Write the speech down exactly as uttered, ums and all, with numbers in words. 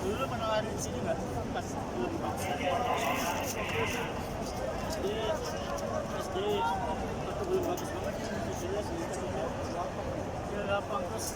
Dulu pernah ada di sini nggak? Pas belum pas. S D, S D, waktu belum bagus banget. Sudah sini kan lapang terus.